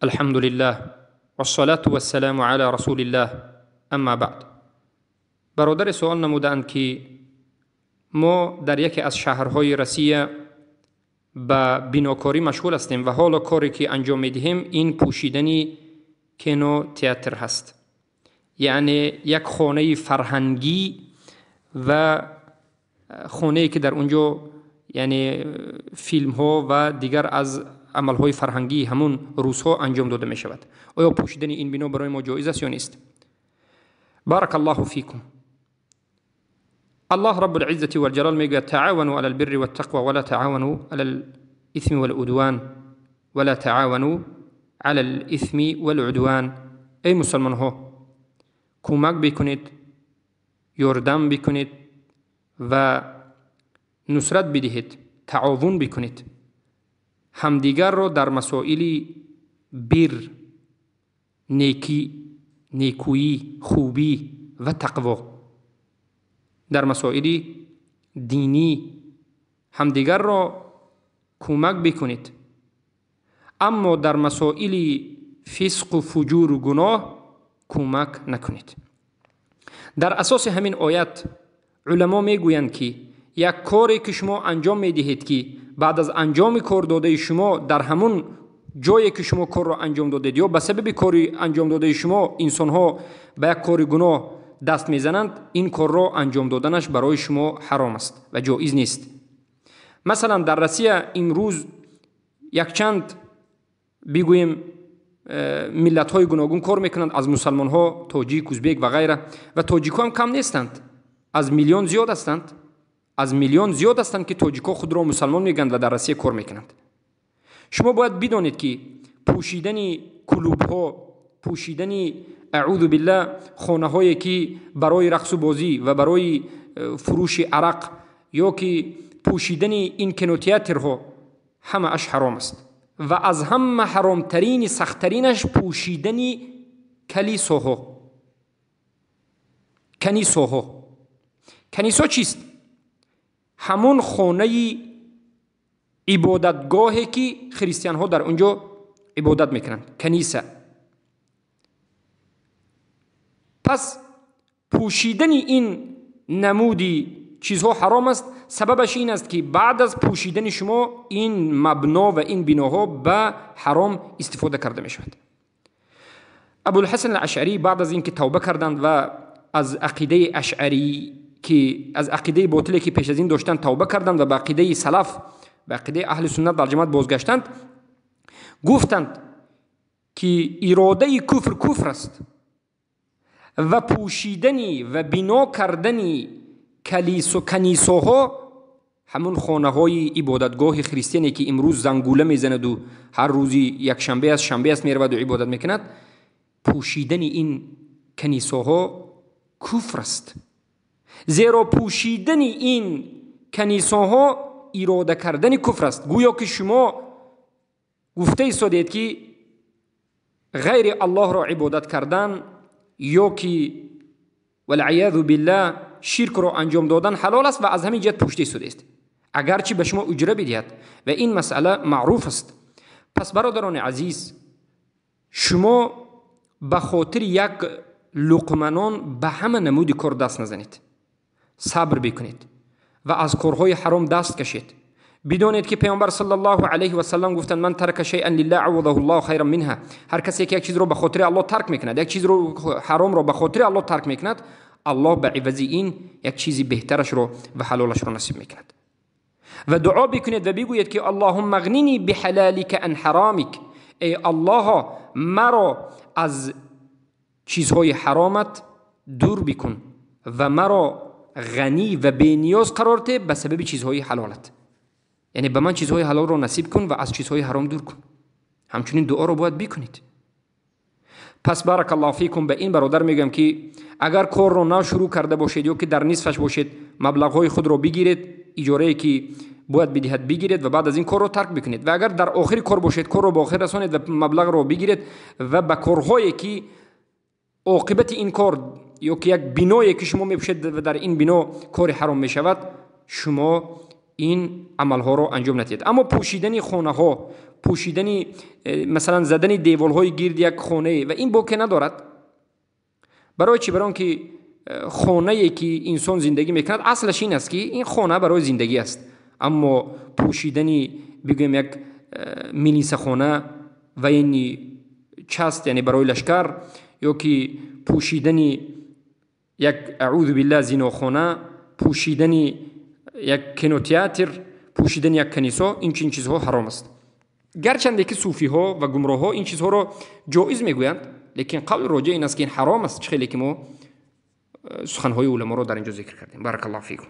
الحمد لله والصلاة والسلام على رسول الله اما بعد. برادر سوال نمودند که ما در یکی از شهرهای روسیه به بیناکاری مشغول هستیم و حالا کاری که انجام میدهیم این پوشیدن کینو تئاتر هست، یعنی یک خانه فرهنگی و خانه‌ای که در اونجا یعنی فیلم ها و دیگر از عمل‌های فرهنگی همون روزها انجام داده می شود. آیا پوشیدن این بنا برای ما جایز است یا نیست؟ بارک الله فیکم. الله رب العزة والجلال میگوید تعاونوا علی البر والتقوى ولا تعاونوا علی الاثم والعدوان ولا تعاونوا علی الاثم والعدوان. ای مسلمان ها، کمک بکنید، یاردم بکنید و نصرت بدهید، تعاون بکنید همدیگر را در مسائل بر، نیکی، نیکویی، خوبی و تقوا، در مسائل دینی همدیگر را کمک بکنید، اما در مسائل فسق و فجور و گناه کمک نکنید. در اساس همین آیت علما میگویند که یک کاری که شما انجام میدهید که بعد از انجام کار داده شما در همون جایی که شما کار را انجام دادید یا به سبب کاری انجام داده شما انسان ها به یک کار گناه دست میزنند، این کار را انجام دادنش برای شما حرام است و جایز نیست. مثلا در روسیه امروز یک چند بگوییم ملت های گوناگون کار میکنند، از مسلمان ها، تاجیک، ازبک و غیره، و تاجیک ها هم کم نیستند، از میلیون زیاد هستند، از میلیون زیاد هستند که تاجیک ها خود را مسلمان میگند و در روسیه کار میکنند. شما باید بدانید که پوشیدن کلوب ها، پوشیدن اعوذ بالله خانه هایی که برای رقص و بازی و برای فروش عرق یا که پوشیدن این کینوتئاترها همه اش حرام است و از همه حرامترین سختترینش پوشیدن کلیساها. کنیساها، کنیسا چیست؟ همون خانه عبادتگاهی که خریستیان ها در اونجا عبادت میکنند، کنیسه. پس پوشیدن این نمودی چیزها حرام است. سببش این است که بعد از پوشیدن شما این مبنا و این بناها به حرام استفاده کرده می شود. ابوالحسن الاشعری بعد از اینکه توبه کردند و از عقیده اشعری که از عقیده باطلی که پیش از این داشتند توبه کردند و به عقیده سلف، به عقیده اهل سنت در جماعت بازگشتند، گفتند که اراده کفر کفر است و پوشیدنی و بنا کردنی کنیساها، همون خانه های عبادتگاه خریستیانی که امروز زنگوله میزند و هر روزی یک شنبه است شنبه است میرود و عبادت میکند، پوشیدن این کنیساها کفر است، زیرا پوشیدن این کنیساها اراده کردن کفر است. گویا که شما گفته ایستادید که غیر الله را عبادت کردن یا که والعیاذ بالله شرک را انجام دادن حلال است و از همین جهت پوشیده شده است، اگرچه به شما اجره بدهد و این مسئله معروف است. پس برادران عزیز، شما به خاطر یک لقمه نان به همه نمود کار دست نزنید، صبر بکنید و از کارهای حرام دست کشید. بدانید که پیامبر صلی الله علیه و سلم گفتند من ترک شیئا لله عوضه الله خیرا منها. هر کسی که یک چیز رو به خاطر الله ترک میکند، یک چیز رو حرام رو به خاطر الله ترک میکند، الله به عوض این یک چیزی بهترش رو و حلالش رو نصیب میکند. و دعا بکنید و بگویید که اللهم اغننی بحلالک عن حرامک، ای الله مرا از چیزهای حرامت دور بکن و مرا غنی و بینیاز قرار ده به سبب چیزهای حلالت. یعنی به من چیزهای حلال رو نصیب کن و از چیزهای حرام دور کن. همچنین دعا رو باید بکنید. پس بارک الله فیکم، به این برادر میگم که اگر کار رو نه شروع کرده باشید یا که در نصفش باشید، مبلغ های خود رو بگیرید، اجاره که باید بدهد بگیرید و بعد از این کار رو ترک بکنید. و اگر در آخر کار باشید، کار رو به آخر رسانید و مبلغ رو بگیرید و به کارهایی که عاقبت این کار یا که یک بنایی که شما میپوشید و در این بنا کار حرام میشود، شما ин амалҳоро анҷом надиҳед. Аммо пӯшидани хонаҳо, пӯшидани масалан задани деволҳои гирди як хонае ва ин боке надорад. Барои чӣ? Барои он ки хонае ки инсон зиндагӣ мекунад, аслаш ин аст, ки ин хона барои зиндагӣ аст. Аммо пӯшидани бигӯем як милисахона ва ин часть, яъне барои лашкар, ё ки пӯшидани як, аъузу биллаҳ, зинохона, пӯшидани як кинотеатр, пӯшидани як канисо, ин чунин чизҳо ҳаром аст. Гарчанде ки суфиҳо ва гумроҳҳо ин чизҳоро ҷоиз мегӯянд, лекин қавли роҷеъ ин аст, ки ин ҳаром аст, чӣ хеле ки мо суханҳои уламоро дар ин ҷо зикр кардем. Баракаллоҳу фикум.